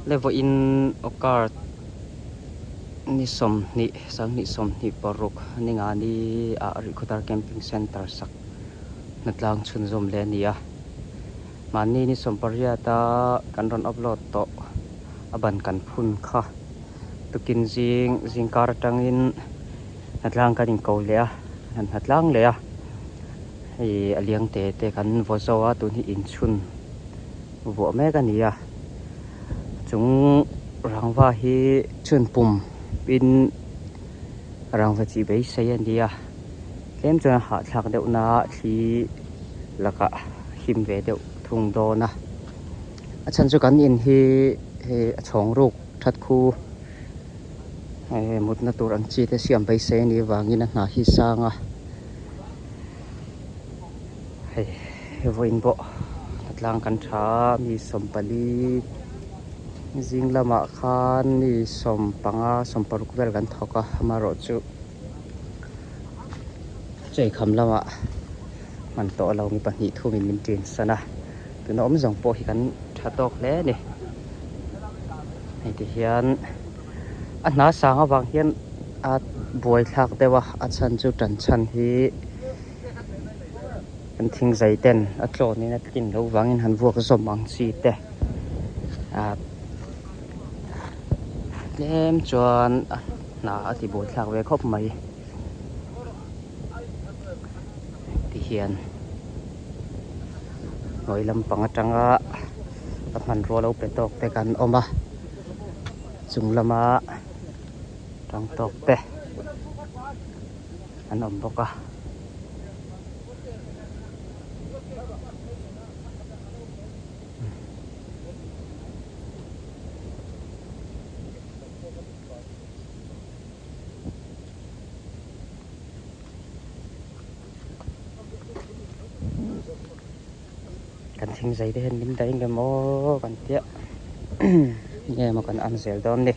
Le vawiin awkar ni sawmhnih sanghnih sawmhnih paruk ni nga ni ah Rihkhawdar Camping Centre sak hnatlang chhunzawm leh a ni a. Mahni ni sawmpariat a kan rawn upload tawh a ban kan phun kha tukin zing zingkar atangin hnatlang kan inko leh a kan han hnatlang leh a hei a liang te te kan vaw zo a tun hi inchhun vuah mek a ni a chung rangva hi chhun pum in rangva chi beisei a ni a tlem chuan a hahthlak deuh na thli lakah him ve deuh thung dawn a a chhan chu kan in hi hei a chhawng ruk that khu mutna tur ang chi te siam beisei a nih avangin a hna hi sang a hei vawiin pawh tlang kan tha a mi sawmpali zing lamah khan mi sawmpanga sawmparuk vel kan thawk a amaherawhchu cheikham lamah hman tawh lo mi pahnih thumin min ṭin san a tuna awm zawng pawh hi kan tha tawk hle a ni hei ti hian a hna sang avang hian a buai thlak deuh a a chhan chu tan chhan hi kan thing zai ten a tlawn in a tlin loh vangin han vuak zawm ang chi te ah tlem chuan a hna a ti buai thlak ve khawp mai ti hian hnuai lampang atanga a hmanrua lo pe tawk te kan awm a chung lama tang tawk te an awm bawk a. Kan thing zai te hian min daih nge maw kan tia nge maw kan an zel dawn ni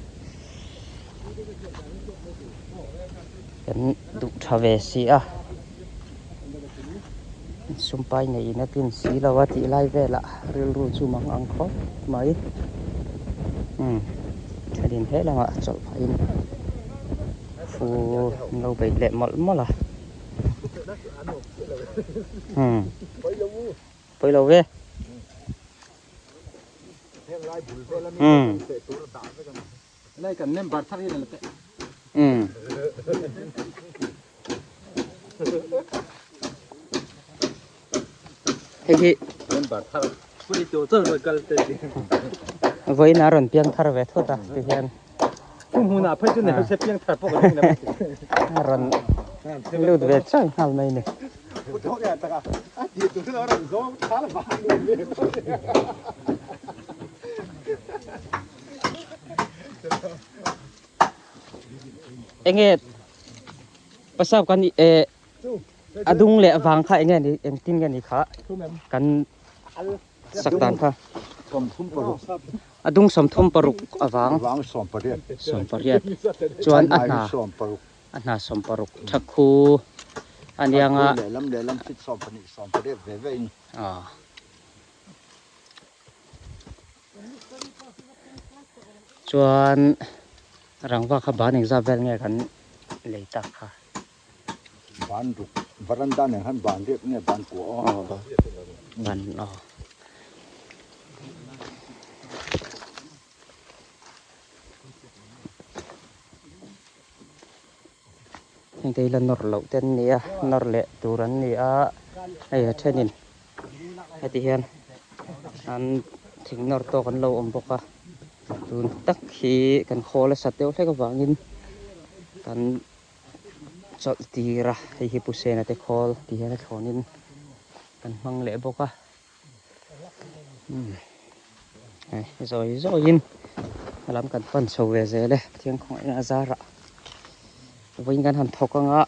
kan duh tha ve si a sumpai neiin a tlin si lo a tih lai velah rilru chu mang ang khawp mai thenin he lamah chawlh phahin fu an lo beih leh mawlh mawlh a pawi lo ve hei hi vawiin a rawn piang thar ve thawt a ti hian a rawn lut ve chiah nghal mai a ni. Enge pasau kan eh a dung leh vang kha enge ni engtin nge ni kha kan sak dan kha a dung sawmthum paruk a vang sawmpariat chuan a hna a hna sawmparuk tha khu a nianga ah. Chuan rangva kha ban engzat vel nge kan lei tak kha. Ban ruk varanda nen khan ban riat nge ban kua aw. Ban aw. Heng te hi la nawr loh te an ni a nawr leh tur an ni a hei a thenin heti hian an thing nawr tawk an lo awm bawk a tun tak hi kan khawl a sat deuh hlek avangin kan chawlh tir a hei hi pu sena te khawl ti hian a thlawnin kan hmang leh bawk a hei zawi zawiin a lam kan pan chho ve zel e Pathian khawngaihna a zarah vawiin kan han thawk anga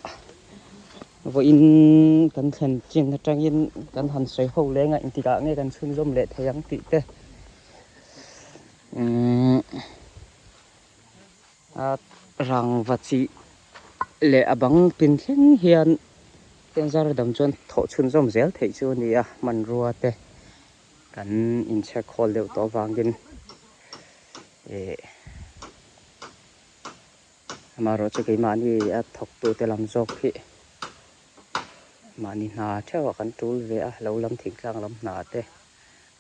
vawiin kan thlen chin atangin kan han sawi ho leng a engtikah nge kan chhunzawm leh thei ang tih te umm a rangva chi leh a bang pin thleng hian. Heng zar dam chuan thawh chhunzawm zel theih chu a ni a, hmanrua te kan inchhek hawl deuh tawh avangin. Ih amaherawhchu keimahni a thawktute lam zawk hi mahni hna theuhah kan tul ve a, lo lam thingtlang lam hna te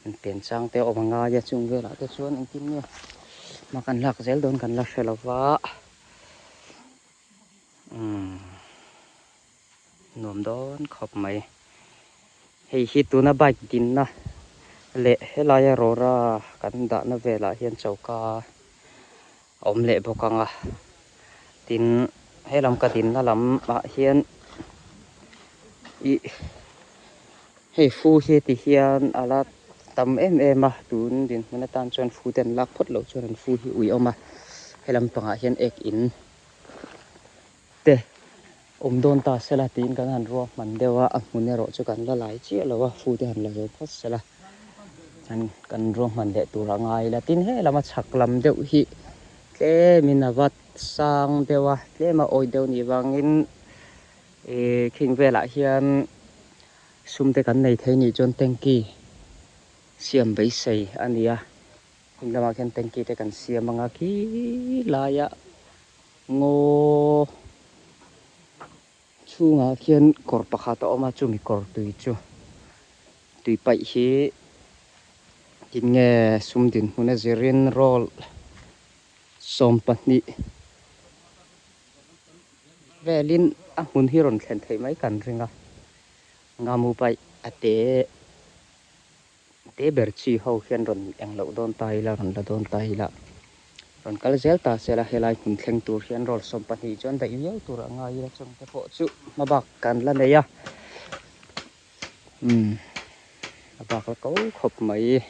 an pian chang te a awm a ngai a, chung velah te chuan engtin nge hma kan lak zel dawn kan la hre lo va umm nuam dawn khawp mai. Hei hi tuna bike dinna leh helaia rawra kan dahna velah hian choka a awm leh bawk ang a, tin helam ka dinna lamah hian ih hei fu hi ti hian a la tam em em a, tun dinhmun atan chuan fu te an lak phawt loh chuan an fu hi ui awm a, helam pangah hian ek in te awm dawn ta sela tiin kan han ruahman deuh a, a hmun erawh chu kan la lai chiah lo a, fu te han la zo phawt sela chuan kan ruahman leh tur a ngai ila tin he lama chhak lam deuh hi tlemin a va sang deuh a, tlem a awih deuh nih vangin ih khing velah hian sum te kan nei thei nih chuan tanky siam beisei a ni a, hmun lamah khian tanky te kan siam anga khi laia. Ngaw chhungah khian kawr pakhat a awm a, chumi kawr tui chu tui paih hi tinge sum dinhmun a zirin roll 20 velin a hmun hi rawn thlen theih mai kan ring a, ngamu paih a te Te ber chi ho hian rawn eng loh dawn ta ila, rawn la dawn ta ila, rawn kal zel ta se la, helai hmun thleng tur hian roll 20 chuan daih viau tur a ngai ila, chung te pawh chu hma bak kan la nei a, umm a bak la ko khawp mai.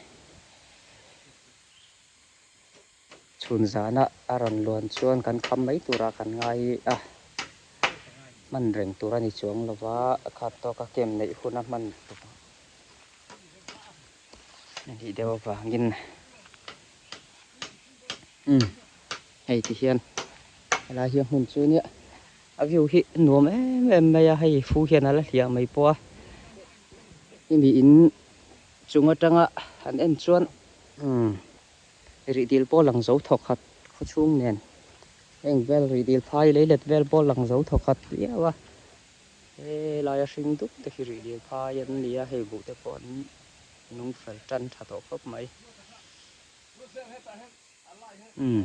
Chhun zana a rawn luan chuan kan kham mai turah kan ngai a, hman reng tur a ni chuang lo va, a khat tawka camp neih huna hman tur a nih deuh avangin umm hei ti hian helai hi a hmun chu nia a view hi nuam em em mai a, hei fu hian a la hliah mai pawh a, hemi in chung atanga han en chuan umm. Rih dil pawh lang zo thawk khat khawchhung nen heng vel rih dil phai lei let vel pawh lang zo thawk khat viau a, helaia hring dup te khi rih dil phai an ni a, hei buh te pawh an nung fel tan tha tawh khawp mai. Umm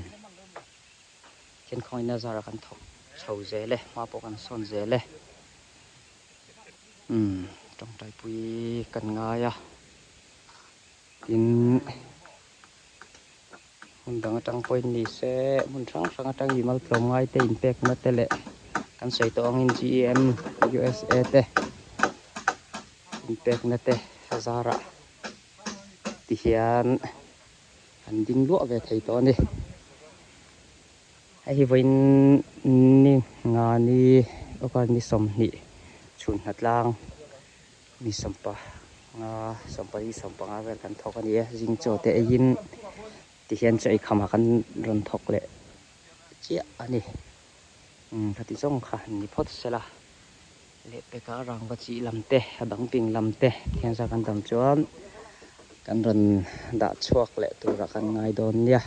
khian khawngaihna zara kan thawk chho zel e, hma pawh kan sawn zel e. Umm tawngtaipui kan ngai a. Tin, hmun dang atang pawhin ni se, hmun hrang hrang atang mimal tlawmngai te inpekna te leh kan sawi tawh angin GEM USA te inpekna te zarah ti hian an ding luah ve thei tawh a ni. Hei hi vawiin ni nga ni awkar ni 20 chhun hnatlang. Mi sawmpa nga sawmpali sawmpanga vel kan thawk a ni a, zing chaw te eiin tihian chaw eikham ah kan rawn thawk leh chiah a ni. Umm khati zawng kha han ni phawt sela, lehpekah rangva chih lam te a bang ping lam te thian zak an dam chuan kan rawn dah chhuak leh turah kan ngai dawn nia.